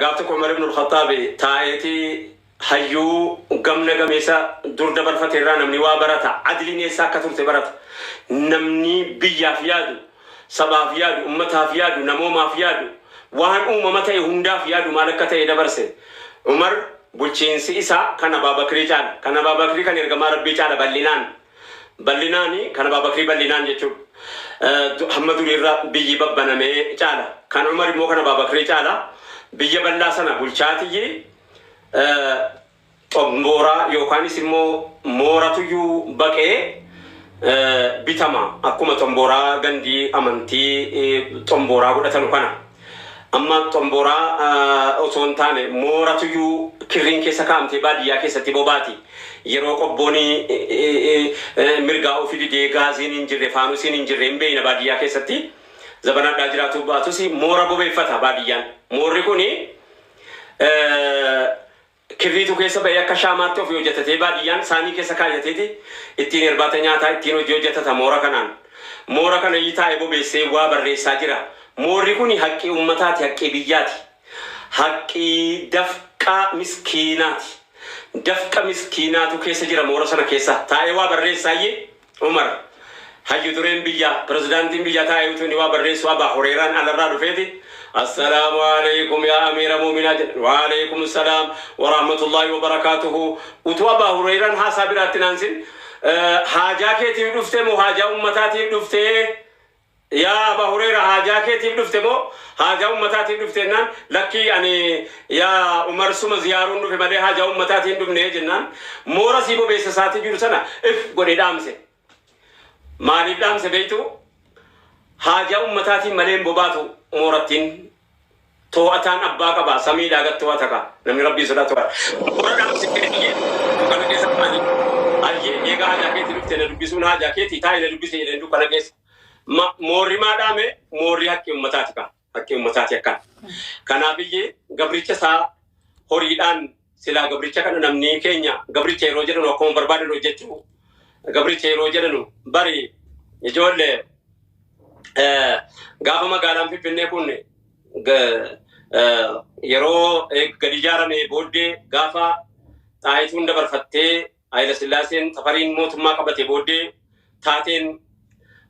Gaaf tokko Umar ibn al-Khattaab taa'eeti hayyuu gamna gameessa dur dabarfate irraa namni waa barata. Adliin eessa akka turte barata. Namni biyyaaf yaadu, sabaaf yaadu, ummataaf yaadu, namoomaaf yaadu, waan uumama ta'e hundaaf yaadu maal akka ta'e dabarse. Umar bulchiinsi isaa kan Abaa Bakrii caala. Kan Abaa Bakrii kan ergamaa Rabbii caala bal'inaan. Bal'inaani kan Abaa Bakrii bal'inaan jechuudha. Hamma duriirra biyyi babbanamee caala. Kan Umar immoo kan Abaa Bakrii caala. Biyya bal'aa sana bulchaatiyyi xombooraa yookaanis immoo mooratuyyuu baqee bitama. Akkuma xombooraa gandii amantii xombooraa godhatanu kana. Amma xombooraa osoo hin taane mooratuyyuu kirriin keessa kaa'amtee baadiyyaa keessatti bobaati. Yeroo qobboon mirgaa ofii didee gaaziin hin jirre, faanusiin hin jirre hin beeyna baadiyyaa keessatti. Zabanaadhaa jiraatu baatus moora bobeeffata baadiyyaan. Moorri kuni kirriitu keessa ba'ee akka shaamaatti ofii hojjetatee baadiyyaan saanii keessa kaayyateeti ittiin irbaata nyaataa, ittiin hojii hojjetata moora kanaan. Moora kana iyyii taa'ee bobeessee waa barreessaa jira. Moorri kuni haqqii ummataati, haqqii biyyaati. Haqqii dafqa miskiinaati. Dafqa miskiinaatu keessa jira moora sana keessa. Taa'ee waa barreessaayyee Umar. Hayyu dureen biyyaa, pirezidaantiin biyyaa taa'ee utuu inni waa barreessu Abaa Hureeraan alarraa dhufeeti Assalaamu alaikum yaa amiira muuminaa jedhan. Wa alaikum salaam wa rahmatullahi wa barakaatuhu. Utuu Abaa Hureeraan haasaa biraatti naansin, haajaa keetiif dhufte moo haajaa ummataatiif dhuftee? Yaa Abaa Hureera, haajaa keetiif dhufte moo haajaa ummataatiif dhufte jennaan, lakkii, ani yaa Umar suma ziyaaruun dhufe malee haajaa ummataatiin dhufne jennaan, moora sii bobeessa isaatii jiru sana if godhee dhaamse. Maaliif dhaamse beektu? Haajaa ummataatiin malee hin bobaatu moorattiin. Too'ataan abbaa qaba, samiidhaa gad too'ata ka namni Rabbii sodaatu. Moora dhaamse jedhee dukkana keessa taa'anii, ayyee, eegaa haajaa keetii dhufte, na dubbisuun haajaa keetii, taa'i na dubbise jedheen dukkana keessa. Moorri maa dhaame? Moorri haqqi ummataati ka. Haqqi ummataati akkana. Kanaaf iyyee gabricha isaa horiidhaan silaa gabricha kana namni keenya gabricha yeroo jedhanu akkuma barbaadan hojjechuu, gabricha yeroo jedhanu bari ijoollee gaafa magaalaan Finfinnee kun yeroo gadi ijaarame booddee, gaafa Xaayituun dabarfattee Hayila Sillaaseen Tafariin mootummaa qabate booddee, taateen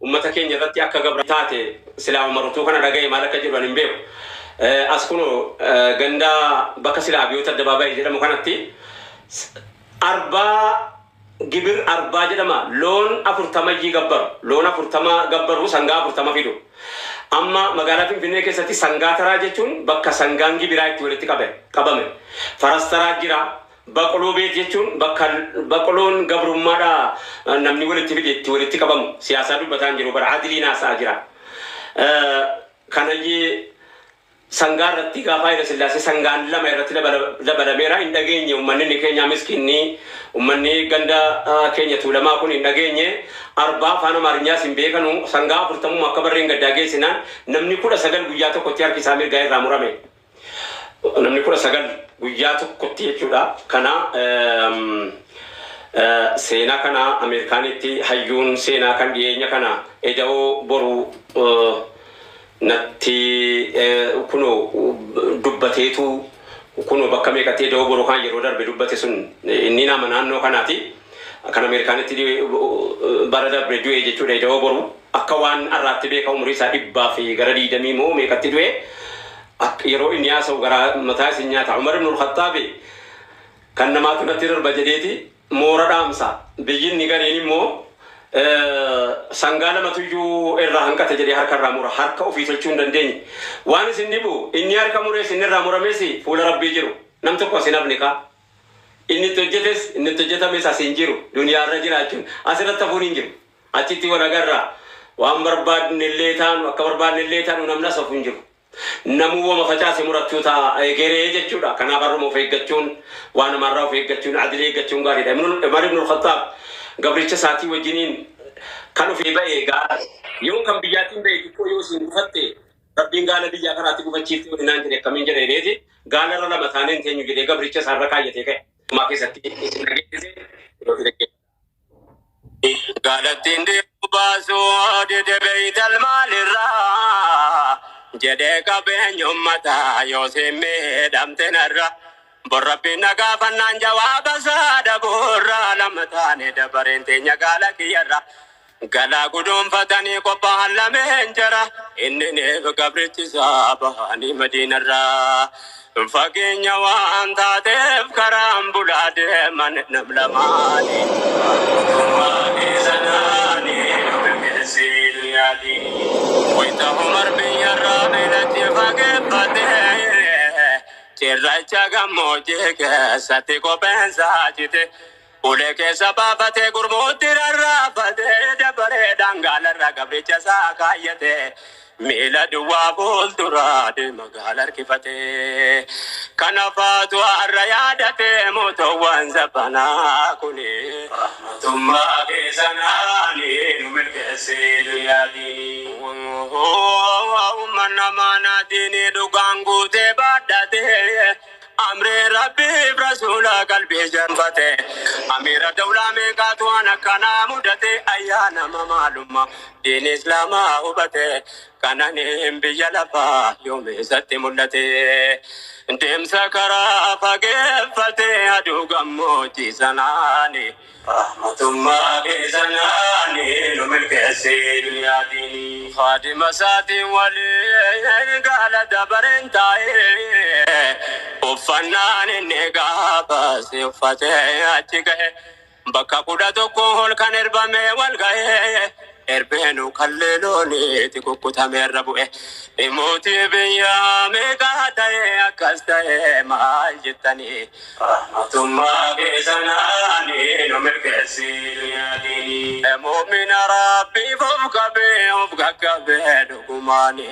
ummata keenya irratti akka gabra taate, silaa Umar utuu kana dhaga'e maal akka jedhu ani hin beeku. As kunoo ganda bakka sila Abiyoot Addabaabaayii jedhamu kanatti arbaa gibir arbaa jedhama, loon 40yyii gabbaru, loon 40 gabbaru, sangaa 40 fidu. Amma magaalaa Finfinnee keessatti sangaa taraa jechuun bakka sangaan gibiraa itti walitti qabame. Faras taraa jira. Baqloo beet jechuun bakka baqloon gabrummaadha namni walitti fide itti walitti qabamu. Siyaasaa dubbataa hin jiru bara, adiliin haasa'aa jira. Kanayyee sangaa irratti gaafa Hayila Sillaasee sangaan lama irratti dabalameera hin dhageenye. Ummanni inni keenyaa miskiinni, ummanni ganda keenya Tuulamaa kun hin dhageenye, arbaa afaan Amaarinyaas hin beekanu. Sangaa 40uma akka barreen gaddaa geessinaan namni 19 guyyaa tokkotti harki isaa mirgaa irraa murame. Namni 19 guyyaa tokkotti jechuudha. Kana seenaa kana Ameerikaanitti hayyuun seenaa kan dhiyeenya kana Eda'oo Boru natti kunoo dubbateetu, kunoo bakka meeqatti Eda'oo Boru kan yeroo darbe dubbate sun inni nama naannoo kanaati. Kan Ameerikaanitti bara darbe du'e jechuudha Eda'oo Boru. Akka waan har'aatti beeka, umurii isaa dhibbaa fi gara 20 moo meeqatti du'e. Yeroo inni haasa'u garaa mataa isin nyaata. Umar ibn al-Khattaabi kan namaatu natti darba jedheeti moora dhaamsa. Biyyinni gariin immoo sangaa lamatuyyuu irraa hanqate jedhee harka irraa mura. Harka ofii tolchuu hin dandeenye. Waan isin dhibu, inni harka murees inni irraa murames fuula Rabbii jiru. Nam tokko as hin hafne kaa. Inni itti hojjetes inni itti hojjetames as hin jiru. Duniyaa irra jiraachuun asirratti hafuun hin jiru. Achitti wal agarra. Waan barbaadne illee taanu, akka barbaadne illee taanu, namni as hafu hin jiru. Namuu wama facaase murachuu ta'a egeree jechuudha. Kanaaf har'uma of eeggachuun, waa namaarraa of eeggachuun, adilii eeggachuun gaariidha. Umar ibn al-Khattaab gabricha isaatii wajjiniin kan ofii ba'e gaala. Yoon kan biyyaatiin ba'e xiqqoo yoo isin gufatte, Rabbiin gaala biyyaa karaatti gufachiifte wani naan jedhe, akkamiin jedha jedheeti, gaala irra lama taanee hin teenyu jedhee gabricha isaarra kaayyatee ka'e. Maa keessatti isin dhageessise yeroo fi dhaggeeffadha. Gaalattiin deemu baasuu dide beeytal maalirraa. Jedhee qabeenya ummataa yoo siin miidhamte narra. Borrabbiin na gaafannaan jawaaba isaa dhabuurra lama taane dabareen teenya gaala kiyyarra. Galaa guduunfatanii qophaa'an lameen jara inni neef gabrichi isaa bahanii Madiinarraa. Fageenya waan taateef karaan bulaa deeman nam lamaani. Mootummaa keessanaani nu milkeessii duniyaati. Wayita Umar biyyarraa beelatti fageeffatee cirracha gammoojjii keessatti kopheensaa cite. Ulee keessa baafatee gurmuutti rarraafatee dabaree dangaalarra gabricha isaa kaayyate. Miila duwwaa fuulduraa deema gaala harkifatee. Kana faatu har'a yaadatee mootummaan zabanaa kuni. Rahmatummaa keessanaani nu milkeessee duniyaati. Uummanna maanaa diinii dhugaan guutee baadhatee. Amree Rabbiif Rasuula qalbii janfate. Amiira dawlaa meeqaatu waan akkanaa mudate. Ayyaana maalummaa diin Islaamaa hubate. Kananiin biyya lafaa yoomeessatti mul'ate. Deemsa karaa fageeffate aduu gammoojjii sanaani. Rahmatummaa keessanaani nu milkeessee duniyaatiin. Faadima isaatiin waliin gaala dabareen taa'ee. Uffannaan inni gaafas uffatee achi ga'e. Bakka 11 ol kan erbame wal ga'e. Erbeenu kallee looniitti kukkutamee irra bu'e. Dhimmooti biyyaa meeqaa ta'e akkas ta'e maal jettanii? Rahmatummaa keessanaani nu milkeessii duniyaatiin. Mu'mina Rabbiif of qabee of qaqqabee dhugumaani.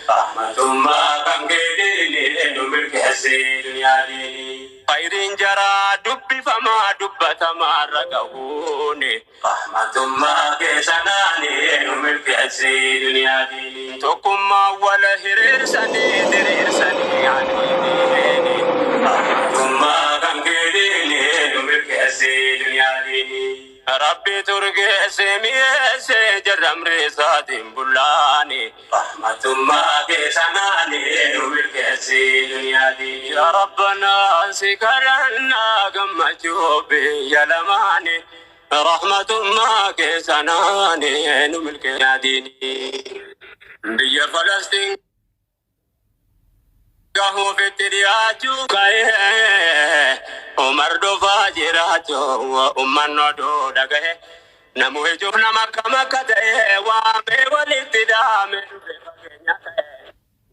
Rahmatummaa kan keetiin nu milkeessii duniyaatiin. Khayriin jaraa dubbifamaa dubbatamaa irra gahuuni. Rahmatummaa keessanaani nu milkeessii duniyaatiin. Tokkummaa wal hiriirsanii diriirsanii aniini. Rahmatummaa kan keetiin nu milkeessii duniyaatiin. Rabbi turgeesse mi'eesse jarramri isaatiin bullaani. Rahmatummaa keessanaani nu milkeessii duniyaatiin. Yaa Rabbanaa si kadhannaa gammachuu biyya lamaani. Rahmatummaa keessanaani nu milkeessii. Biyya Falastiin gahuuf itti dhiyaachuu ka'ee Umar dhufaa jiraachuu ummanni oduu dhagahe. Namu ijuuf nama akkam akka ta'e waamee walitti dhaame dhufe fageenya ta'e.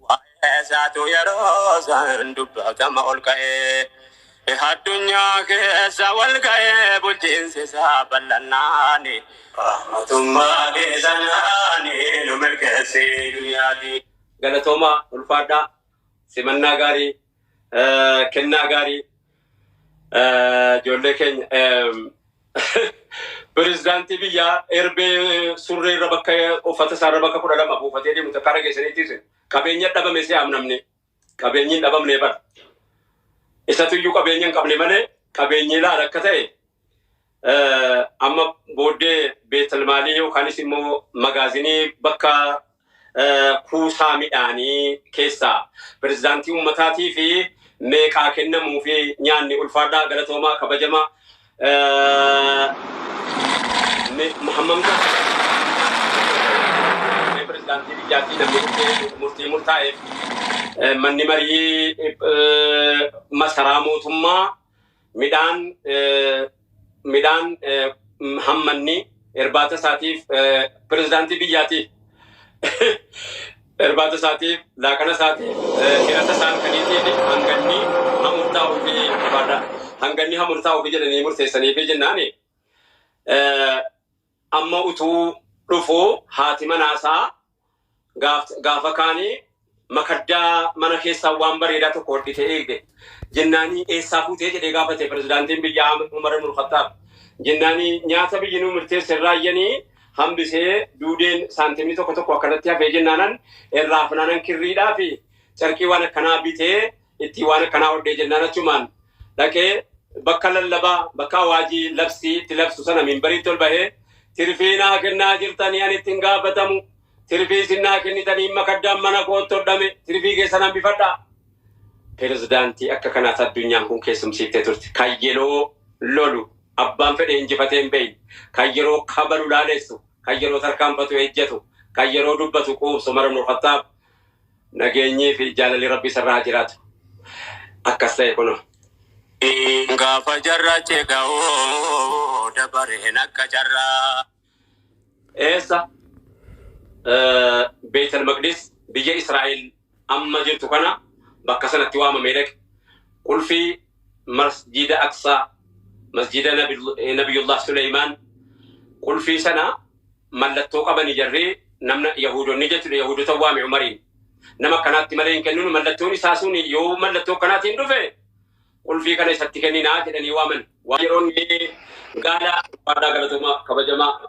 Waa'ee isaatu yeroo san dubbatama ol ka'ee. Addunyaa keessa wal ga'ee bulchiinsi isaa bal'annaani. Rahmatummaa keessanaani nu milkeessii duniyaati. Galatoomaa, ulfaadhaa, simannaa gaarii, kennaa gaarii, ijoollee keenya. Pirezidaantii biyyaa erbee surree irra bakka uffata isaa irra bakka 12 buufatee deemu takka dhageessaniitis qabeenya dhabame si'aam namni qabeenyi hin dhabamne bara. Isatu iyyuu qabeenya hin qabne malee qabeenyi ilaala akka ta'e amma booddee beetalmaalii yookaanis immoo magaazinii bakka kuusaa midhaanii keessaa pirezidaantii ummataatii fi meeqaa kennamuu fi nyaanni. Ulfaadhaa, galatoomaa, kabajamaa. Hammamta pirezidaantii biyyaatii namni murtii murtaa'eef manni marii masaraa mootummaa midhaan hammanni irbaata isaatiif, pirezidaantii biyyaatiif irbaata isaatiif, laaqana isaatiif, hirata isaan kaniitiif hanganni hamurtaa'uu fi barbaada hanganni hamurtaa'uu fi jedhanii murteessanii fi jennaani amma utuu dhufu haati manaasaa gaafa kaanii makaddaa mana keessaa waan bareedaa tokko hodhitee eegde jennaanii eessaa fuutee jedhee gaafate pirezidaantiin biyyaa Umar ibn Khattaab. Jennaanii nyaata biyyi nuu murteesse irraayyanii hambisee duudeen saantimni tokko tokko akkanatti hafee jennaanan irraa funaanan kirriidhaa fi carqii waan akkanaa bitee ittiin waan akkanaa hodhee jennaan achumaan dhaqee bakka lallabaa, bakka awaajii labsii itti labsu sana minbariitti ol bahee tirfiinaa kennaa jirtanii ani ittiin gaafatamu. Tirfii sinnaa kennitanii makaddaan mana kootti hodhame tirfii keessan hambifadhaa. Pirezidaantii akka kanaatti addunyaan kun keessumsiiftee turte. Kan yeroo lolu abbaan fedhe injifatee hin beekne, kan yeroo kabalu laaleessu, kan yeroo tarkaanfatu ejjetu, kan yeroo dubbatu quubsu Umar ibn Khattaab nageenyii fi jaalalli Rabbi isarraa haa jiraatu. Akkas ta'e kunoo. Gaafa jarra ceega'oo dabareen akka carraa. Eessa? Beetal Maqdis biyya Israa'el amma jirtu kana bakka sanatti waamamee dhaqe. Qulfii masjida Aqsaa, masjida Nabiyullah Suleymaan qulfii sana mallattoo qabani jarri namna Yahuudonni jechuudha Yahuudota waame Umariin. Nama akkanaatti malee hin kenninu mallattoon isaa sun yoo mallattoo akkanaatiin dhufe qulfii kana isatti kenninaa jedhanii waaman. Waan yeroo inni gaala ulfaadhaa galatoomaa kabajamaa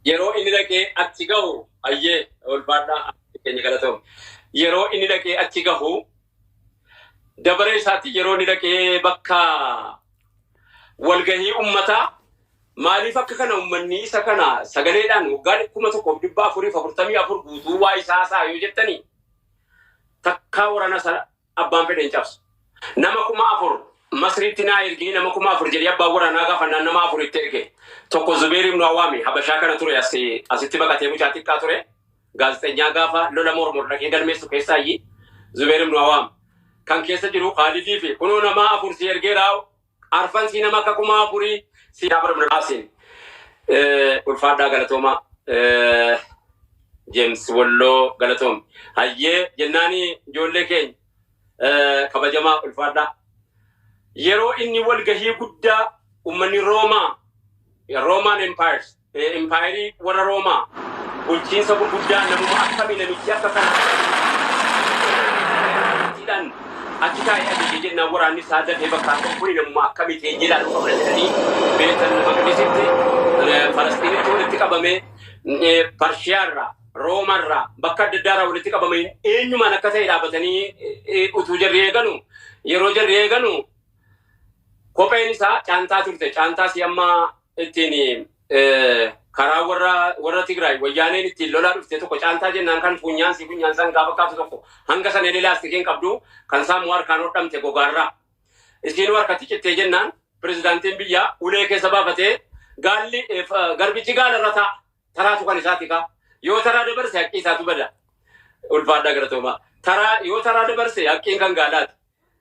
yeroo inni dhaqee achi gahu ayyee ulfaadhaa keenya galatooma. Yeroo inni dhaqee achi gahu dabaree isaatti yeroo inni dhaqee bakka walgahii ummataa maaliif akka kana ummanni isa kana sagaleedhaan waggaa 1444 guutuu waa isaa haasa'a yoo jettanii takkaa waraana sana abbaan fedhe hin cabsu. Nama 4000 Masriitti naa ergi nama 4000 jedhee abbaan waraanaa gaafannaan nama 4 itti erge. Tokko Zubeer ibnu Awaami Habashaa kana ture as asitti baqatee mucaa xiqqaa ture. Gaazexeenyaa gaafa lola mormor dhaqee galmeessu keessaayyi Zubeer ibnu Awaam. Kan keessa jiru Khaalidii fi kunoo nama 4 si ergeera arfan si nama akka 4000 si Jaafar ibnu Qaasim. Ulfaadhaa galatoomaa. James Walloo galatoom. Hayyee jennaani ijoollee keenya kabajamaa ulfaadhaa. Yeroo inni walgahii guddaa uummanni Roomaa Roman Empires empaayerii warra Roomaa bulchiinsa gurguddaa namuma akkamii namichi akka kana achi taa'ee ajaje jennaan waraanni isaa dafee bakka akka kuni namuma akkamii ta'e ilaaluu qabna jedhanii Beetal Maqdisitti Falasxiinitti walitti qabamee Parshiyaarraa Roomarraa bakka adda addaarraa walitti qabamee eenyumaan akka ta'e dhaabatanii utuu jarri eeganu yeroo jarri eeganu kopheen isaa caantaa turte caantaa si amma ittiin karaa warra Tigraay wayyaaneen ittiin lolaa dhufte tokko caantaa jennaan kan funyaan si funyaan san gaafa kaatu tokko hanga sana illee laastikiin qabdu kan saamuu harkaan hodhamte gogaarraa. Isiin harkatti cittee jennaan pirezidaantiin biyyaa ulee keessa baafatee gaalli garbichi gaala irra taa'a. Taraatu kan isaati kaa. Yoo taraa dabarse haqqii isaatu bada. Ulfaadhaa galatoomaa. Taraa yoo taraa dabarse haqqiin kan gaalaati.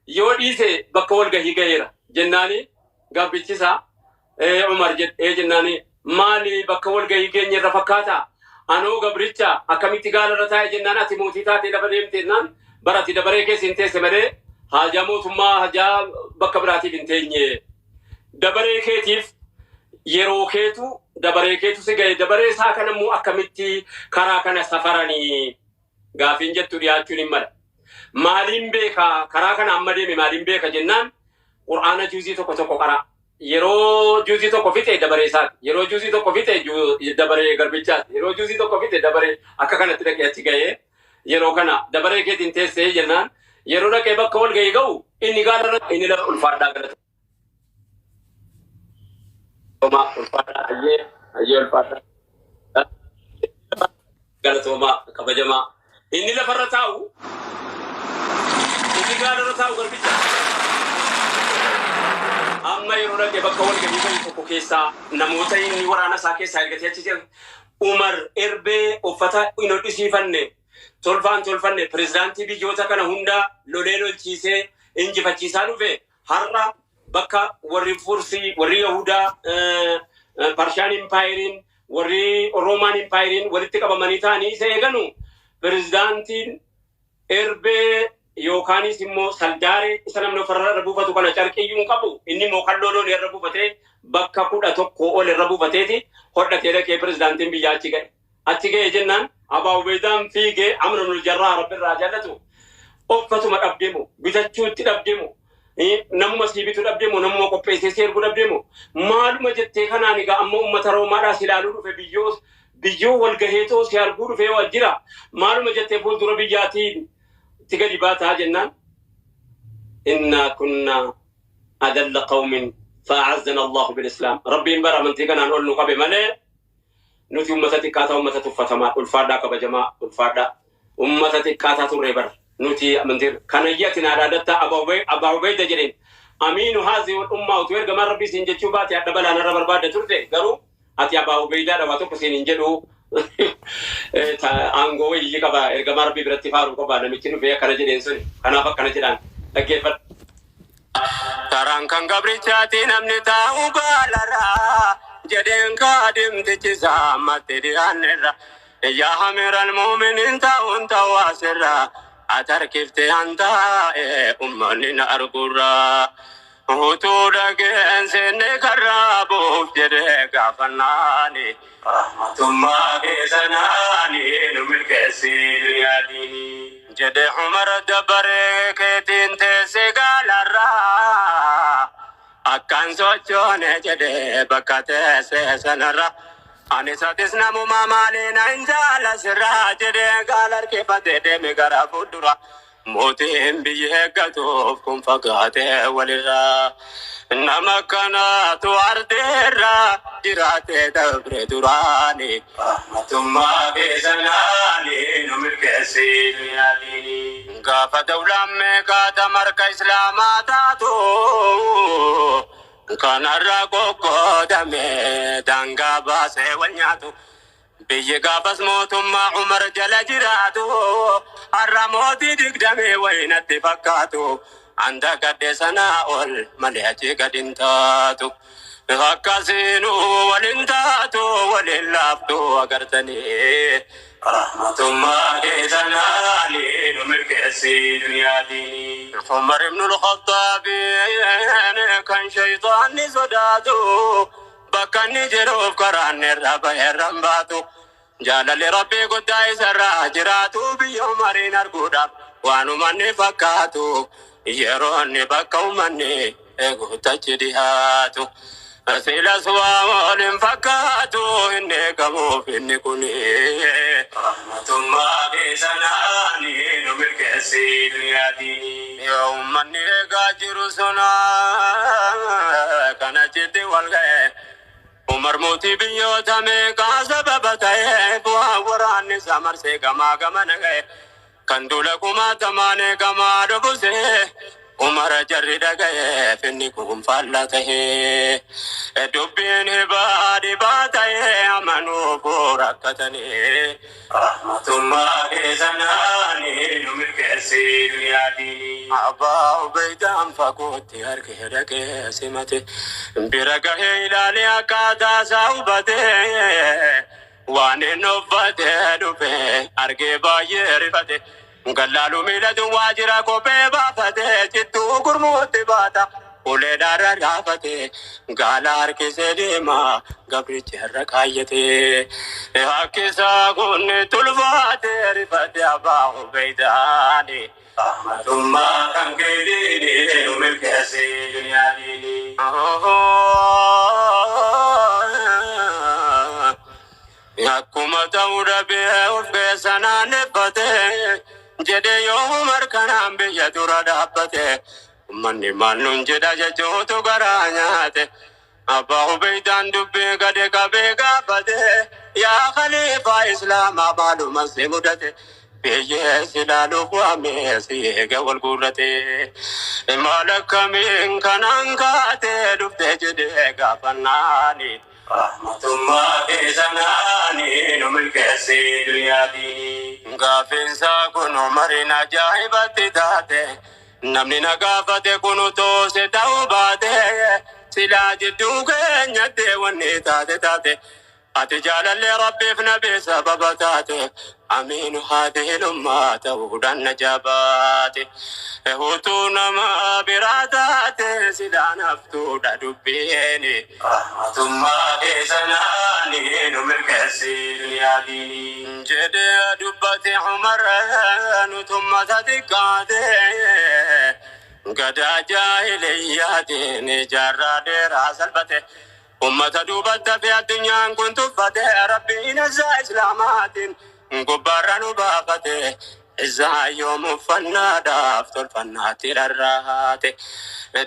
Yoo dhiise bakka walgahii gaheera jennaani garbichi isaa Umar jedhee jennaani maali bakka walgahii keenya irra fakkaata? Anoo gabricha akkamitti gaala irra taa'e jennaan ati mootii taatee lafa deemte jennaan bara ati dabaree keessa hin teesse malee haajaa mootummaa haajaa bakka biraatiif hin teenye. Dabaree keetiif yeroo keetu dabaree keetu si gahe dabaree isaa kana immoo akkamitti karaa kana safaranii gaafiin jettu dhiyaachuun hin mala. Maaliin beeka karaa kana amma deeme maaliin beeka jennaan Qur'aana juuzii tokko tokko qara. Yeroo juuzii tokko fixe dabaree isaati. Yeroo juuzii tokko fixe dabaree garbichaati. Yeroo juuzii tokko fixe dabaree akka kanatti dhaqee achi gahee yeroo kana dabaree keetiin teessee jennaan yeroo dhaqee bakka wal gahii ga'u inni gaala irra inni lafa ulfaadhaa galata. Ulfaadhaa hayyee hayyee ulfaadhaa galatoomaa kabajamaa. Inni lafarra taa'u inni gaala irra taa'u garbicha. Amma yeroo dhaqee bakka wal gahii ga'u tokko keessaa namoota inni waraana isaa keessaa ergatee achi jiran Umar erbee uffata hin hodhisiifanne tolfaan tolfanne pirezidaantii biyyoota kana hundaa lolee lolchiisee injifachiisaa dhufe har'a bakka warri Fursii warri Yahudaa Parshaan impaayeriin warri Roomaan impaayeriin walitti qabamanii ta'anii isa eeganu pirezidaantiin erbee yookaanis immoo saldaaree isa namni ofirra irra buufatu kana carqiyyuu hin qabu inni immoo kalloo loon irra buufatee bakka 11 ol irra buufateeti hodhatee dhaqee pirezidaantiin biyyaa achi ga'e. Achi ga'e jennaan Abaa Ubeydaan fiigee Amr ibn Jarraa Rabbi irraa jaallatu uffatuma dhabdeemo bitachuutti dhabdeemo namuma sii bitu dhabdeemo namuma qopheessee si ergu dhabdeemo maaluma jettee kanaan egaa amma uummata Roomaadhaa si ilaaluu dhufe biyyoo biyyoo wal gaheetoo si arguu dhufee waa jira maaluma jettee fuuldura biyyaatiin itti gadi baataa jennaan innaa kunna adalla qawmin fa'azzana Allahu bil Islaam rabbiin bara amantii kanaan ol nu qabe malee Nuti ummata xiqqaataa, ummata tuffatamaa, ulfaadhaa, kabajamaa, ulfaadhaa, ummata xiqqaataa turre bara nuti amantii kanayyi ati naa dhaadatta. Abbaa Ubayda jedheen, amiinu haazii wal ummaa utuu ergamaan Rabbii siin jechuu baate adda balaan irra barbaadda turte. Garuu ati Abbaa Ubaydaadha, waa tokko siin hin jedhu. Aangoo wayyii qaba, ergamaa Rabbii biratti faaruu qaba namichi dhufee akkana jedheen suni. Kanaaf akkana jedhaan, dhaggeeffadhu. Karaan kan gabrichaati, namni taa'u gaalarraa jedheen kaadimtichi saammatti dhiyaannerra. Yaa amiiral muuminiin, taa'uun ta'uu asirra atarkifte an taa'e ummanni na argurra. Utuu dhageen seenne karraa buuf jedhee gaafannaani. Rahmatummaa keessanaani nu milkeessii duniyaadhiini. Jedhe Umar, dabbaree keetiin teesse gaalarraa. Akkaan sochoone jedhe bakka teesse sanarra. Ani satis namuma maaliin hin jaalasirraa jedhe, gaala harkifatee deeme gara fuuldura. Mootiin biyya eeggatuuf kun fagaatee walirraa. Nama kanaatu ardeerra jiraatee dabre duraani. Rahmatummaa keessanaani nu milkeessii duniyaadhiini. Gaafa dawlaan meeqaata marka Islaamaa taatu. Kanarra qoqqoodame daangaa baasee wal nyaatu. Biyyi gaafas mootummaa Umar jala jiraatu. Har'a mootii 20 wayinatti fakkaatu. Anda gadde sanaa ol malee achi gad hin taatu. Akkasiinuu walin taatu, walin laaftu agartanii. Rahmatummaa keessanaani nu milkeessii duniyaadhiini. Umar ibn al-Khattaabi kan shayxaanni sodaatu, bakka inni jiruuf karaan irra baheerran baatu. Jaalalli Rabbii guddaa isarraa jiraatu, biyya Umariin arguudhaaf waan uummanni fakkaatu. Yeroo inni bakka uummanni eeguutachi dhihaatu. Silas waa waliin fakkaatu inni eegamuuf inni kuni. Rahmatummaa keessanaani nu milkeessii duniyaadhiini. Yoo uummanni eegaa jiru suna kana jetti wal ga'e. Umar mootii biyyoota meeqaa sababa ta'eef waan waraanni isaa marsee gamaa gamana ga'e. Kan duula kumaatamaan eegamaa dhufuse Umar jarri dhaga'eef inni kun faallaa ta'ee. Dubbiin hibaa dhibaa ta'ee amanuuf rakkatanii. Rahmatummaa keessanaani nu milkeessii duniyaadhiini. Abbaa Ubaydaan fagootti argee dhaqee simate. Bira gahee ilaalee akkaataa isaa hubatee. Waan inni uffatee dhufe argee baay'ee rifate. Gallaalu miidhatu waajjira kophee baafatee cittuu gurmuutti baata. Ulee dhaarra raafate, gaala harkisee deema gabrichi irra kaayyate. Harkisaa kun tulfaate, rifate Abbaa Ubaydaani. Rahmatummaa kan keetiini nu milkeessii duniyaadhiini. Akkuma ta'uu dhabee of keessa naanneffate jedhe, yoo Umar kanaan biyya dura dhaabbate, ummanni maal nun jedha jechuutu garaa nyaate. Abbaa Ubaydaan dubbii gade qabee gaafate, yaa khaliifaa Islaamaa, maaluma si mudate? Biyyee si ilaaluuf waamee si eega wal guurrate. Maal akkamiin kanaan kaatee dhufte jedhee gaafannaani. Rahmatummaa keessanaani nu milkeessii duniyaadhiini. Gaafiinsaa kun Umariin ajaa'ibatti taate. Namni na gaafate kun utuu si ta'uu baate, silaa jidduu keenyatti wanni taate taate. Ati jaalallee Rabbiif nabii sababa taate, amiinu haadhihi ummaa ta'uudhaan na jabaate. Utuu nama biraa taate silaa naftuudha dubbiini. Rahmatummaa keessanaani nu milkeessii duniyaadhiini. Jedhee dubbate Umar, nutummata xiqqaate. Gadaa jaahiliyyaatiin jaarraa dheeraa salphate. Ummata duubatti fi addunyaan kun tuffate, Rabbiin izaa Islaamaatiin gubbaarra nu baafate. Izaa yoom uffannaadhaaf tolfannaatti rarraate.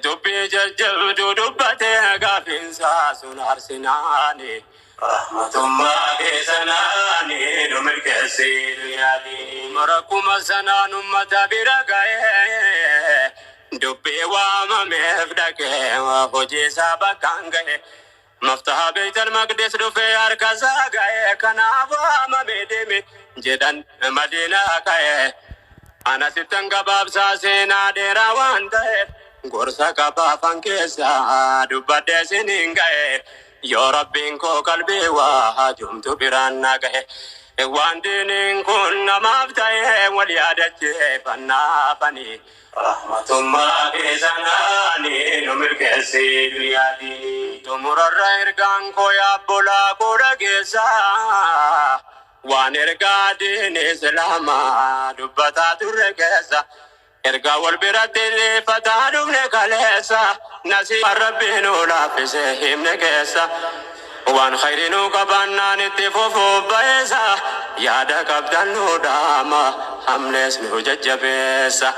Dubbii jajjabduu dubbate, gaafiinsaa sun arsinaani. Rahmatummaa keessanaani nu milkeessii duniyaati. Rakkuma sanaan ummata bira ga'ee dubbii waamameef dhaqee hojii isaa bakkaan ga'e. Maftaha Beeytal Maqdis dhufee harka isaa ga'e, kanaaf waamamee deeme jedhan Madiinaa ka'e. Ana sittan gabaabsaa seenaa dheeraa waan ta'eef, gorsa qabaafan keessaa dubbadhee siniin ga'e. Yoo Rabbiin koo qalbii waa haajomtu biraan na gahe. Waan diiniin kun namaaf ta'e wal yaadachiifannaafani. Rahmatummaa keessanaani nu milkeessii duniyaati. Xumurarra ergaan koo yaabbolaa koo dhageessaa. Waan ergaa diin Islaamaa dubbataa turre keessa. Ergaa wal biratti dhiifataa dhufne kaleessa. Nasiiba Rabbiin nu laaffise himne keessa. Waan khayrii nu qabaannaan itti fufuuf ba'eessa. Yaada qabdan nu dhaama, hamlees nu jajjabeessa.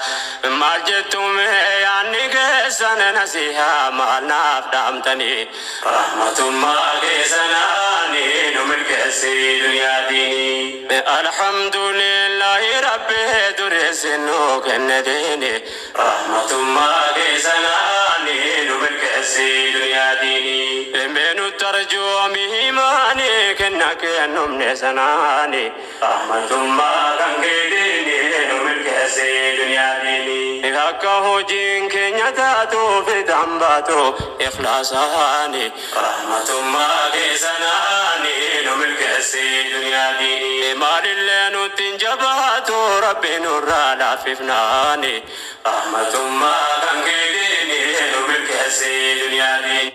Maal jettu mee yaadni keessan, nasihaa maal naaf dhaamtanii? Rahmatummaa keessanaani nu milkeessii duniyaatiin. Alhamdulillahi Rabbi dureessi nu kenne diini. Rahmatummaa keessanaani nu milkeessii duniyaatiin. Mee nu tarjoomi himaani kenna kennumne sanaani. Rahmatummaa kan keetiini nu milkeessii duniyaatiin. Akka hojiin keenya taatu fixaan baatu ikhlaasaani. Rahmatummaa keessanaani nu milkeessii duniyaatiin. Maalillee nutti hin jabaatu Rabbi nurraa laaffifnaani. Rahmatummaa kan keetiini nu milkeessii duniyaatiin.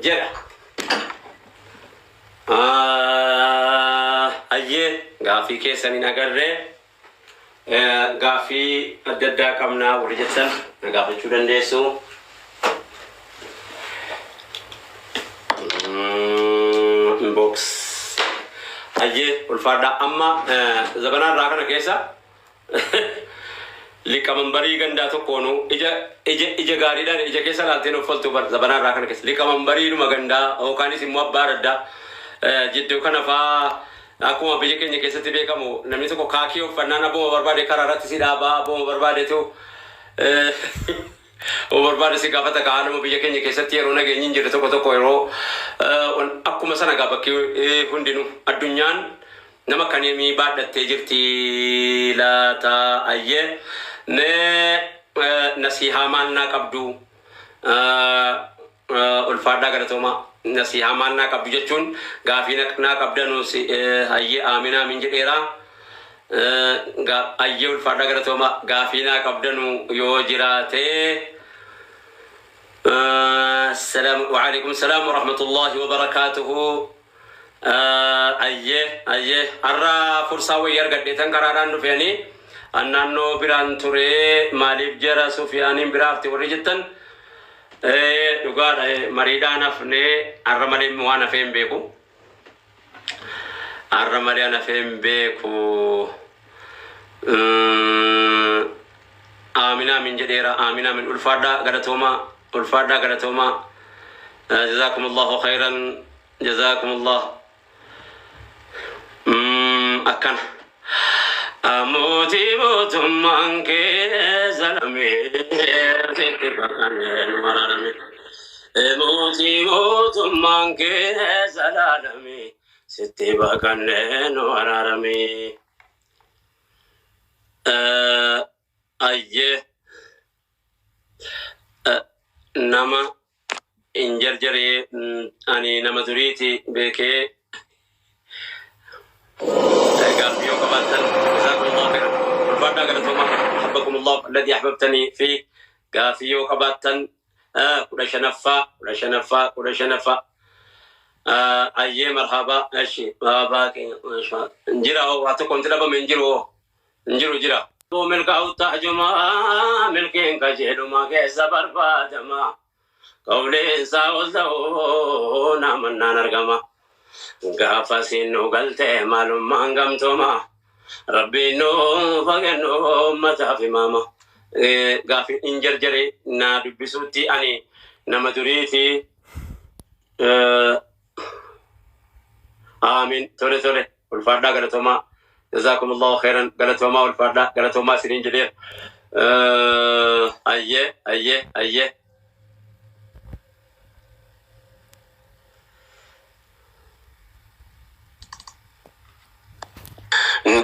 Jedha. Ayyee, gaaffii keessan hin agarree, gaaffii adda addaa qabnaa warri jettan na gaafachuu dandeessu. Inbox. Ayyee, ulfaadhaa. Amma zabanaa irraa kana keessa liqamambarii gandaa tokkoonu ija ija ija gaariidhaan ija keessa laalteen uffaltu bar. Zabanaa irraa kana keessa liqamambariidhuma gandaa yookaanis immoo abbaa raddaa jidduu kana faa, akkuma biyya keenya keessatti beekamu, namni tokko kaakii uffannaan abbuma barbaade karaa irratti si dhaabaa, abbuma barbaadetu o barbaade si gaafata. Ka haaluma biyya keenya keessatti yeroo nageenyi hin jirre tokko tokko yeroo akkuma sana gaa bakki hundinuu addunyaan nama akkamii baadhattee jirti laata? Ayyee, mee nasihaa maal naa qabdu? Ulfaadhaa, galatoomaa. Nasihaa maal naa qabdu jechuun gaafii naa qabdanu. Ayyee, aamin aamin jedheera. Ayyee, ulfaadhaa, galatoomaa. Gaafii naa qabdanu yoo jiraate. السلام وعليكم السلام ورحمة الله وبركاته. Ayyee ayyee, har'a fursaa wayii argadheetan karaadhaan dhufeeni naannoo biraan ture. Maaliif jara Sufiyaaniin biraafti warri jettan, dhugaadha, mariidhaan hafnee. Har'a malee waan hafee hin beeku. Har'a malee an hafee hin beeku. Aamin aamin jedheera. Aamin aamin. Ulfaadhaa, galatoomaa. Ulfaadhaa, galatoomaa. جزاكم الله خيرا، جزاكم الله. Akkana. Mootii mootummaan kee salamee sitti baqannee nu maraarame. Mootii mootummaan kee salaalame sitti baqannee nu araarame. Ayyee, nama hin jarjaree, ani nama duriiti beekee. Gaaffii yoo qabaattan. جزاكم الله خيرا. Ulfaadhaa, galatoomaa. أحبكم الله الذي أحببتني فيه. Gaaffii yoo qabaattan. 15ffaa, 15ffaa, 15ffaa. Ayyee, marhaba. እሺ baabaa jira hoo, waa tokko wanti dhabame hin jiru hoo, hin jiru, jira. Milkaa'u taajumaa milkiin qajeeluma keessa barbaadama. Qawleensaa ol ta'uu namannaan argama. Gaafa siin nu galtee maalummaan gamtooma. Rabbiin nu fagennu ummataaf himaama. Gaafi hin jarjare, naa dubbisuutti ani nama duriiti. Aamin. Tole tole. Ulfaadhaa galatoomaa. Jazaakumullahu khairan. Galatoomaa ulfaadhaa. Galatoomaa isiniin jedheera. Ayyee ayyee ayyee.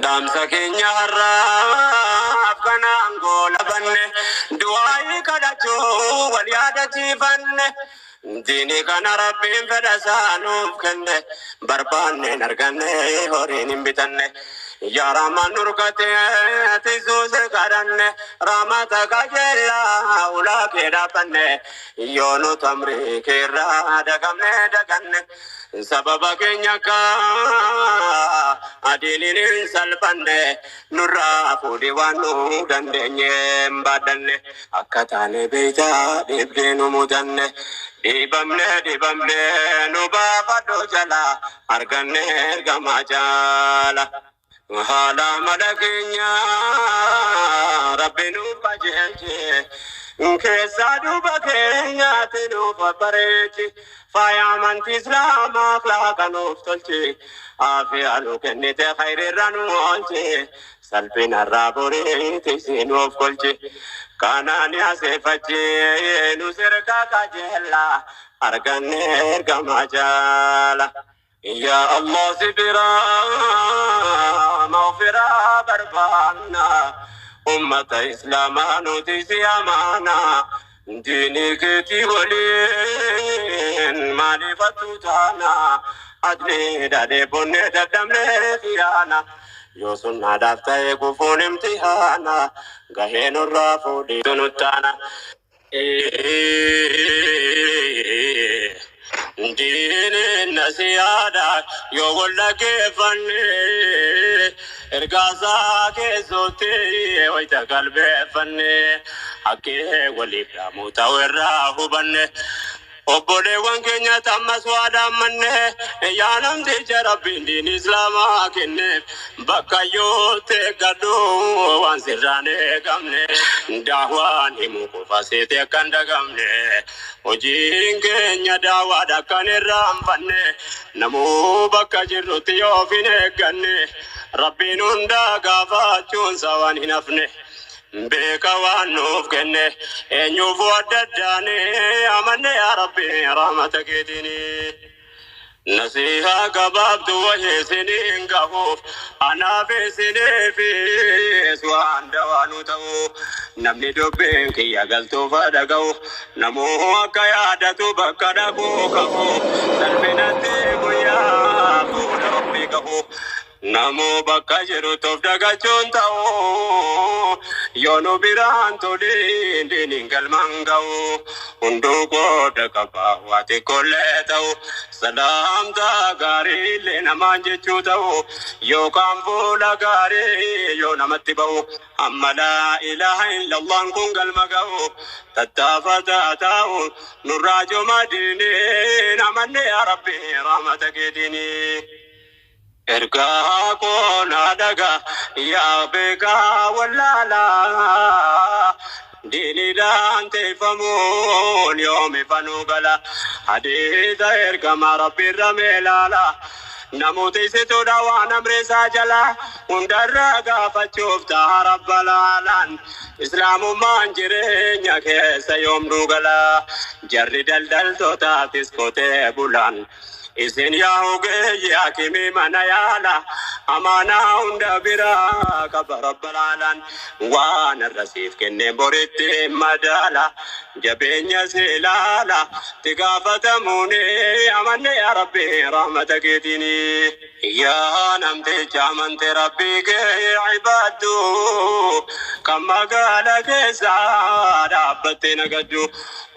Dhaamsa keenya har'aaf kanaan goolabanne, du'aayii kadhachuu wal yaadachiifanne. Diinii kana Rabbiin fedha isaa nuuf kenne, barbaanneen arganne, horiin hin bitanne. Yaa Rahmaan nurkatee tisuuse kadhanne, rahmata qajeelaa ulaa kee dhaabbanne. Yoo nu tamrii keerraa dagamne daganne, sababa keenya akka adiiniin hin salphanne, nurraa fuudhi waan nu dandeenye hin baadhanne. Akka taane beeytaa dhibdee nu mudanne, dhiibamne dhibamne, nu baafadhu jala arganne ergamaa jaala. Haala mala keenya Rabbi nuuf qajeelche, keessaa duuba keenyaatti nuuf bareechi, faaya amantii Islaamaa akhlaaqa nuuf tolche, aafiyaa nu kennite, khayriirra nu oolche, salphinarraa boriitti nuuf kolche, kanaan yaseeffache nu sirka qajeella arganne ergamaa jaala. Yaa Allah, si biraa maghfiraa barbaanna, ummata Islaamaa nuti si amaana, diinii keetii waliin maaliifatu taana, adlii dhadhee bonnee dadhabnee khiyaana, yoo sunnaadhaaf ta'e gufuun imtihaana, gahee nurraa fuudhii nuttaana. Diiniin nasiyaadha yoo wal dhaggeeffanne, ergaasaa keessootti wayita qalbeeffanne, haqqee waliif dhaamuu ta'u irraa hubanne. Obboleewwan keenya ammas waa dhaammanne, yaa namticha Rabbiin diin Islaamaa kenneef, bakka yoo teeggadhu waan sirraan eegamne, daawaan himuu qofa seete akka hin dagamne, hojiin keenya daawaadha kan irraanfanne, namuu bakka jirrutti yoo of hin eegganne, Rabbiin hundaa gaafachuunsa waan hin hafne. Beeka waan nuuf kenne eenyuufuu adda addaane, amanne yaa Rabbi rahmata keetiini. Nasihaa gabaabdu wahii isiniin gahuuf, anaaf isiniifis waan dawaanu ta'u, namni dubbiin kiyya galtuufa dhaga'u, namuu akka yaadatu bakka dhaquu qabu, salphinatti guyyaa fuula ofii qabu. Namuu bakka jirutti of dagachuun ta'u, yoo nu biraan toliin diiniin galmaan ga'u, hunduu qooda qaba waa xiqqoollee ta'u, salaamtaa gaariillee namaan jechuu ta'u, yookaan fuula gaarii yoo namatti ba'u, amma laa ilaaha illallaan kun galma ga'u, tattaafataa ta'u nurraa joma diiniin amanne yaa Rabbi rahmata keetiini. Ergaa koona dhaga yaa beekaa wallaalaa, diiniidhaan teeffamuun yoomi fanuu gala, hadiisa ergama Rabbiirra meelaala, namoota isituudha waan amreessaa jala, hundarraa gaafachuuf ta'a rabba laalaan, Islaamummaan jireenya keessa yoom duugala, jarri daldaltootaafis qotee bulaan, isin yaa ogeeyyi hakimii mana yaala, amaanaa hunda biraa qaba rabba laalaan, waan irra siif kenneen boritti madaala, jabeenya si ilaala itti gaafatamuuni, amanne yaa Rabbi rahmata keetiini. Yaa namticha amante Rabbii kee ibaaddu, kan magaala keessa dhaabbattee nagaddu,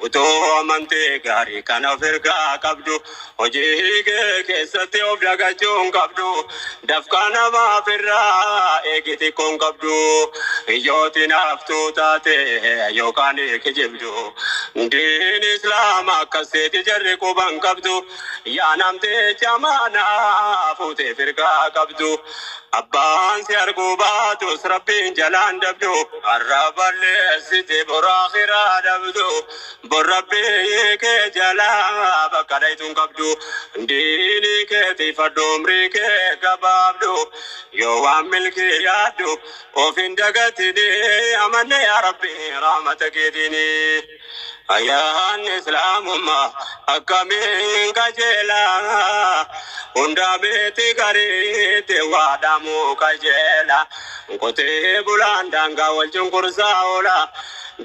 utoo amantee gaarii kana of ergaa qabdu, hojii kee keessatti of dagachuu hin qabdu, dafqa namaaf irraa eegi xiqqoo hin qabdu, yooti naaftuu taate yookaan kijibdu. Diin Islaama akkaseeti jarri quban qabdu. Yaa namticha maanaa fuutee firqaa qabdu. Abbaan si arguu baatus Rabbiin jalaan dabdu. Har'a balleessite bor akhiraa dhabdu. Bor Rabbii kee jalaa bakka dhayituun qabdu. Diinii keetiif umrii kee gabaabdu. Yoo waan milkii yaaddu of hin dagatini, amanne yaa Rabbi rahmata keetiini. Ayyaan Islaamummaa akkamiin qajeelaa, hundaa beeti gariitti waadamuu qajeela. Qotee bulaan daangaa wal cunqursaa oola.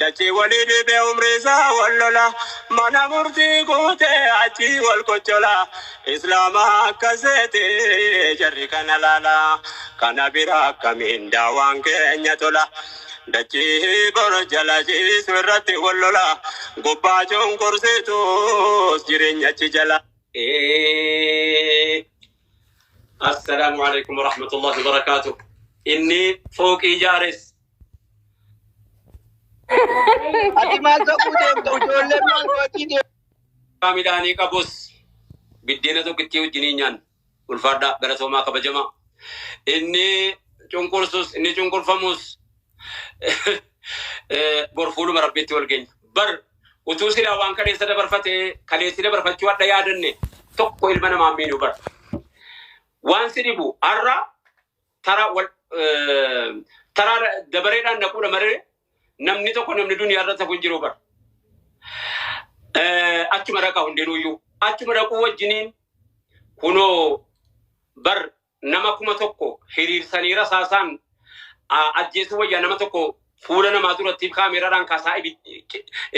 Dachii walii dhibee umrii isaa wal lola. Mana murtii guutee achii wal kochola. Islaama akkaseeti jarri kana laala. Kana bira akkamiin daawaan keenya tola? Dachii bor jala ciisu irratti wal lola. Gubbaa cunqursitus jireenya achi jala. السلام عليكم ورحمة الله وبركاته. Inni fooqii ijaares Ati maal ta'uu deemta? Ijoolleen maal gochii deemta? Midhaanii qabus biddeena tokkittii wajjiniin nyaanna. Ulfaadhaa, galatoomaa, kabajamaa. Inni cunqursus, inni cunqurfamus bor fuuluma Rabbiitti wal geenya. Bar utuu silaa waan kaleessa dabarfatee kaleessi dabarfachuu hadha yaadanne tokko ilma namaa miidhuu bar. Waan si dhibu har'a tara wal taraa dabareedhaan dhaquudha malee namni tokko namni duniyaa irratti hafu hin jiru bar. Achuma dhaqa hundinuyyuu. Achuma dhaquu wajjiniin kunoo bar nama 1000 hiriirsanii rasaasaan ajjeesuu wayyaa nama tokko fuula namaa duratti kaameeraadhaan kaasaa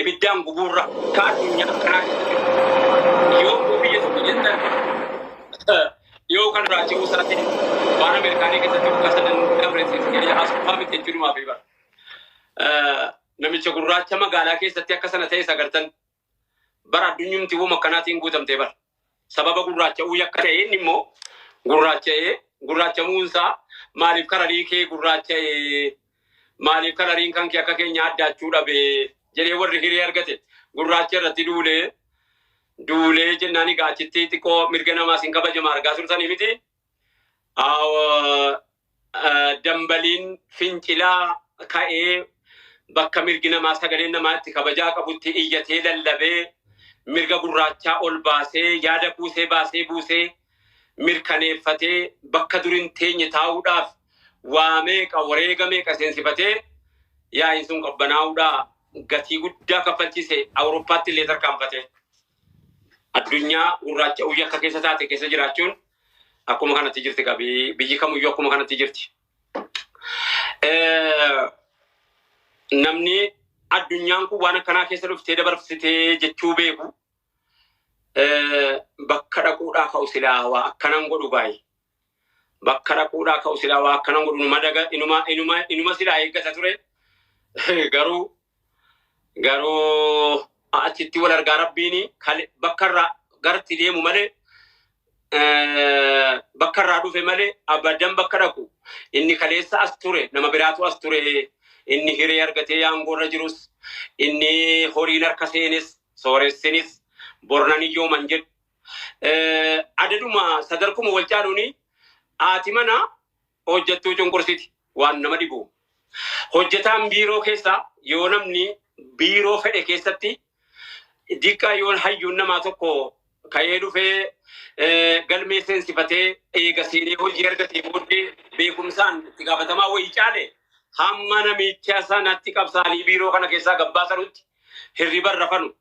ibiddaan gubuurra ka addunyaa kanaa keessatti yoo immoo biyya tokko jettan yoo kan raajii isaatti waan Ameerikaanii keessatti waggaa sadan dabre as qofaa miti jechuudhumaaf bara. Namicha gurraacha magaalaa keessatti akka sana ta'e sagartan bara addunyumti wuma akkanaatiin guutamtee bara. Sababa gurraacha'uu yakka ta'e inni immoo gurraacha'ee gurraachamuunsaa maaliif kararii kee gurraacha'ee, maaliif kalariin kan kee akka keenya addaachuu dhabe jedhee warri hiree argate gurraacha irratti duulee duulee jennaan egaa achitti xiqqoo mirga namaa sin kabajama argaa turtanii miti. Dambaliin fincilaa ka'ee bakka mirgi namaa sagaleen namaa itti kabajaa qabutti iyyatee lallabee mirga gurraachaa ol baasee yaada kuusee baasee buusee mirkaneeffatee bakka durin teenye taa'uudhaaf waa meeqa wareega meeqa seensifatee yaa'iin sun qabbanaa'uudhaa gatii guddaa kaffalchiise Awurooppaatti illee tarkaanfate. Addunyaa gurraacha uyya akka keessa taate keessa jiraachuun akkuma kanatti jirti qabi biyyi kamuyyuu akkuma kanatti jirti. Namni addunyaan kun waan akkanaa keessa dhuftee dabarsitee jechuu beeku bakka dhaquudhaa ka'u silaa waa akkanan godhu baay'ee. Bakka dhaquudhaa ka'u silaa waa akkanan godhu inuma daga inuma inuma inuma silaa eeggata ture. Garuu achitti wal argaa Rabbiini bakka irraa garatti deemu malee, bakka irraa dhufe malee abadan bakka dhaqu inni kaleessa as ture nama biraatu as ture. Inni hiree argatee aangoorra jirus, inni horiin harka seenes, sooressinis bornan iyyooman jedhu. Adaduma sadarkuma wal caaluuni haati mana hojjettuu cunqursiti waan nama dhibu. Hojjetaan biiroo keessaa yoo namni biiroo fedhe keessatti diqqaa yoo hayyuun namaa tokko ka'ee dhufee galmee seensifatee eega seenee hojii argatee booddee beekumsaan itti gaafatamaa wayii caale hamma namicha sanatti qabsaanii biiroo kana keessaa gabbaasanutti hirriba rafanu.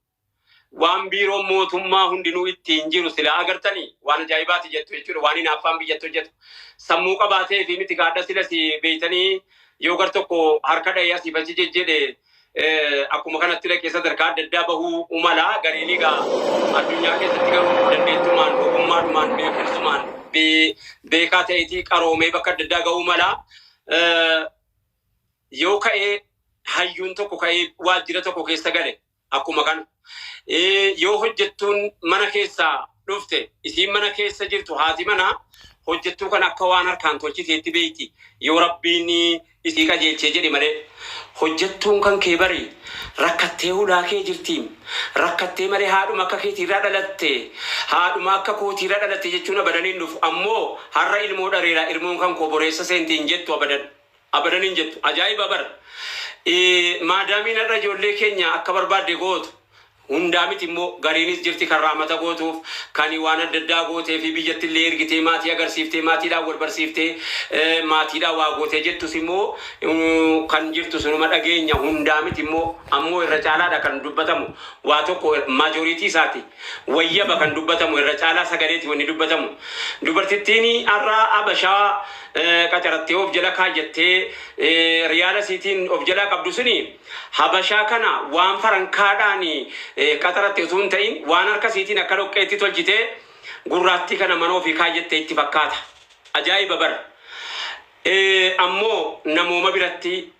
Waan biiroon mootummaa hundinuu ittiin jiru sila agartanii waan ajaa'ibaati jettu jechuudha. Waan hinaaffaan biyyatti hojjetu. Sammuu qabaatee fi miti gaadha sila si beeytanii yoo gar tokko harka dhahee asii fachi jejjedhe akkuma kanatti dhaqee sadarkaa adda addaa bahuu umalaa gariin egaa addunyaa keessatti garuu dandeettumaan, ogummaadhumaan, beekumsumaan beekaa ta'eetii qaroomee bakka adda addaa gahuu malaa. Yoo ka'ee hayyuun tokko ka'ee waajjira tokko keessa gale akkuma kana. Yoo hojjettuun mana keessaa dhufte isiin mana keessa jirtu haati manaa Hojjettuu kana akka waan harkaan tolchiteetti beeyti. Yoo Rabbiin isii qajeelchee jedhe malee. Hojjettuun kan kee bari rakkattee hulaa kee jirtiim. Rakkattee malee haadhuma akka keetiirraa dhalatte. Haadhuma akka kootiirraa dhalatte jechuun abadan hin dhufu. Ammoo har'a ilmoo dhareera ilmoon kan koo boreessa seenti hin jettu abadan. Abadan hin jettu. Ajaa'iba bara. Maadaamiin har'a ijoollee keenya akka barbaadde gootu. Hundaa miti immoo, gariinis jirti kan rahmata gootuuf, kan waan adda addaa gootee fi biyyatti illee ergitee maatii agarsiiftee, maatiidhaan wal barsiiftee, maatiidhaan waa gootee jettus immoo kan jirtu sunuma dhageenya. Hundaa miti immoo, ammoo irra caalaadha kan dubbatamu. Waa tokko majority isaati wayyaba kan dubbatamu, irra caalaa sagaleeti wanni dubbatamu. Dubartittiin har'a Abashaa qacarattee of jala kaayyattee riyaala isiitiin of jalaa qabdu suni Habashaa kana waan farankaadhaan qaxaratte utuu hin ta'in waan harka isiitiin akka dhoqqeetti tolchitee gurraattii kana mana ofii kaayyatte itti fakkaata. Ajaa'iba bara. Ammoo namooma biratti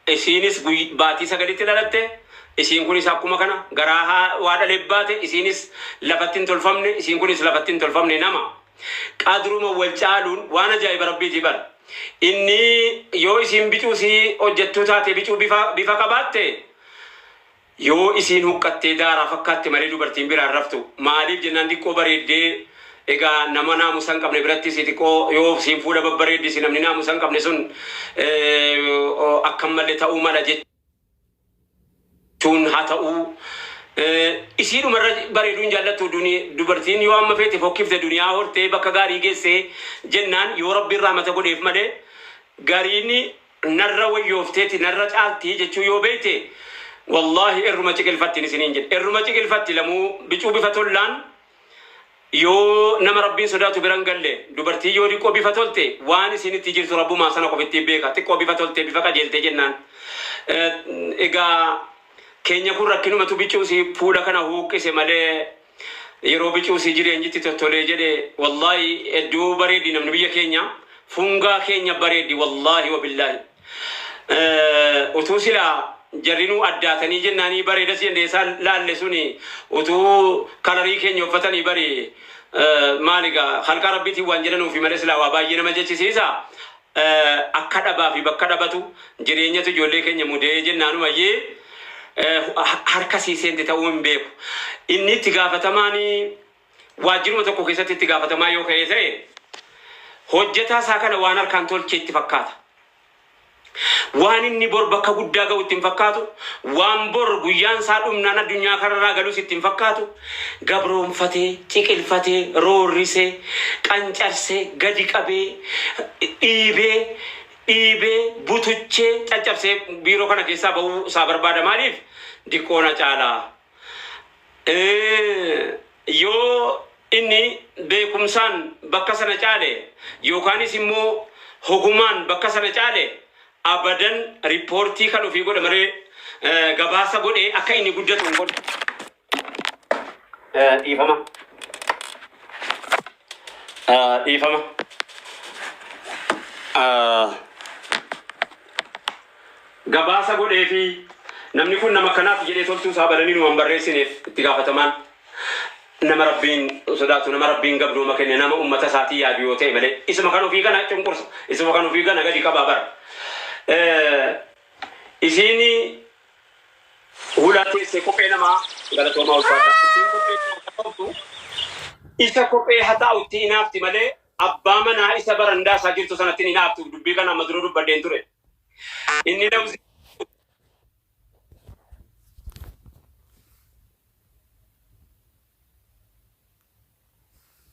isiinis baatii sagalitti dhalatte, isiin kunis akkuma kana garaa waa dhalee baate, isiinis lafatti hin tolfamne, isiin kunis lafatti hin tolfamne nama. Qadruma wal caaluun waan ajaa'iba Rabbiiti bara. Inni yoo isiin bicuu sii hojjettuu taate, bicuu bifa qabaatte, yoo isiin huqqattee daaraa fakkaatte malee dubartiin biraan raftu. Maaliif jennaan, xiqqoo bareeddee egaa nama naamusa hin qabne biratti si xiqqoo yoo siin fuula babbareeddisi, namni naamusa hin qabne sun akkam malee ta'uu mala jechuun haa ta'uu. Isiidhumarra bareeduun jaallattu. Dubartiin yoo amma feete fokkifte, duniyaa hortee bakka gaarii geessee jennaan, yoo Rabbiin rahmata godheef malee, gariin narra wayyoofteeti narra caaltii jechuu yoo beekte, wallaahi irruma ciqilfatti isiniin jedhe, irruma ciqilfatti. Lamuu bicuu bifa tollaan yoo nama Rabbiin sodaatu biran galle, dubartii yoo xiqqoo bifa tolte, waan isin itti jirtu Rabbumaa sana qofitti beeka. Xiqqoo bifa tolte, bifa qajeelte jennaan, egaa keenya kun rakkinumatu bicuusi fuula kana huuqqise malee, yeroo bicuusi jireenyitti tottolee jedhe, wallaahi hedduu bareeddi. Namni biyya keenya fungaa keenya bareeddi, wallaahi wabillaahi. Utuu silaa jarrinuu addaatanii jennaanii bareedas jennee isaan laalle suni, utuu kalarii keenya uffatanii bari, maaligaa halqa Rabbiitiin waan jedhanuufi malee silaa waa baay'ee nama jechisiisa. Akka dhabaa fi bakka dhabatu jireenyatu ijoollee keenya mudee jennaanumayyee harka siiseenti ta'uu hin beeku. Inni itti gaafatamaan waajjiruma tokko keessatti itti gaafatamaa yoo ka'ee ta'e, hojjetaa isaa kana waan harkaan tolche itti fakkaata. Waan inni bor bakka guddaa ga'u itti hin fakkaatu. Waan bor guyyaan isaa dhumnaan addunyaa kanarraa galus itti hin fakkaatu. Gabroonfatee, ciqilfatee, roorrisee, qancarsee, gadi qabee, dhiibee, dhiibee, butuchee, caccabsee biiroo kana keessaa bahuu isaa barbaada. Maaliif? Diqqoona caalaa. Yoo inni beekumsaan bakka sana caale yookaanis immoo hogumaan bakka sana caale, abadan riippoortii kan ofii godha malee gabaasa godhee akka inni guddatu hin godhu. Dhiifama. Dhiifama. Gabaasa godhee fi namni kun nama akkanaaf jedhee toltuu isaa badanii nu hin barreessineef. Itti gaafatamaan nama Rabbiin sodaatu, nama Rabbiin gabdooma kenne, nama ummata isaatii yaadu yoo ta'e malee, isuma kan ofii kana cunqursa, isuma kan ofii kana gadi qabaa bara. Isiin hulaa teessee kophee namaa, galatoomaa, ulfaata. Isiin kophee namaa qabdu, isa kophee haxaa'utti hinaafti malee abbaa manaa isa barandaa isaa jirtu sanatti hin hinaaftu. Dubbii kana amma dura dubbadheen ture. Inni lawzii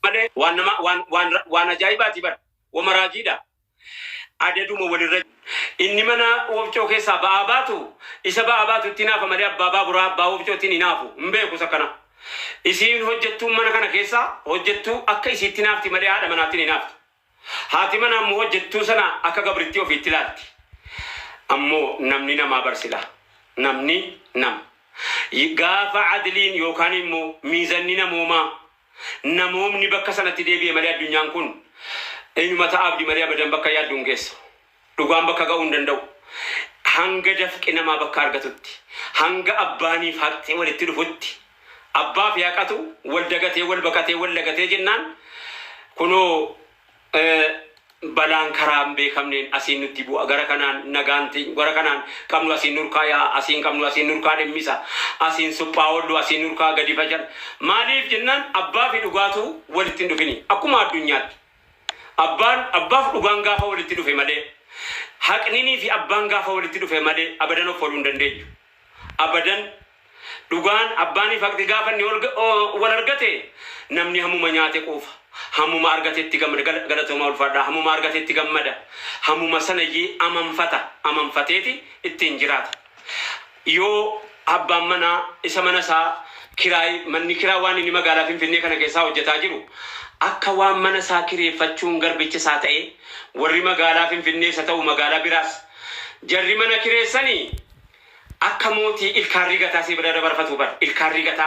malee waan nama waan ajaa'ibaati bara. Wama raajiidha. Adaduma walirra inni mana wofcoo keessaa ba'aa baatu, isa ba'aa baatu itti hinaafa malee abbaa baaburaa, abbaa wofcootti hin hinaafu, hin beeku isa kana. Isiin hojjettuun mana kana keessaa hojjettuu akka isiitti hinaafti malee haadha manaatti hin hinaaftu. Haati manaa immoo hojjettuu sana akka gabrittii ofiitti ilaalti. Ammoo namni namaa barsila. Namni nama. Gaafa adliin yookaan immoo miizanni namoomaa, namoomni bakka sanatti deebi'e malee, addunyaan kun eenyuma ta'a abdi malee abadan bakka yaaddu hin geessu. Dhugaan bakka ga'uu hin danda'u. Hanga dafqi namaa bakka argatutti, hanga abbaaniif haqxi walitti dhufutti, abbaa fi haqatu wal dagatee, wal baqatee, wal lagatee jennaan kunoo. Balaan karaa hin beekamneen asiin nutti bu'a. Gara kanaan nagaan gara kanaan qabnu asiin nurkaa yaa'a, asiin qabnu asiin nurkaa dhimmisa, asiin suphaa oollu asiin nurkaa gadi facan. Maaliif jennaan abbaa fi dhugaatu walitti hin dhufini. Akkuma addunyaatti. Abbaan abbaaf dhugaan gaafa walitti dhufe malee, haqninii fi abbaan gaafa walitti dhufe malee abadan of ooluu hin dandeenyu. Abadan dhugaan abbaanii fi haqni gaafa inni wal argate namni hammuma nyaate quufa. Hammuma argatetti gammada. Galatooma, ulfaadhaa. Hammuma argatetti gammada. Hammuma sanayyee amanfata. Amanfateeti ittiin jiraata. Yoo abbaan manaa isa mana isaa kiraay, manni kiraa waan inni magaalaa Finfinnee kana keessaa hojjetaa jiru akka waan mana isaa kireeffachuun garbicha isaa ta'e, warri magaalaa Finfinnee isa ta'u magaalaa biraas jarri mana kireessanii akka mootii ilkaan rigataa si bira dabarfatu bar, ilkaan rigataa.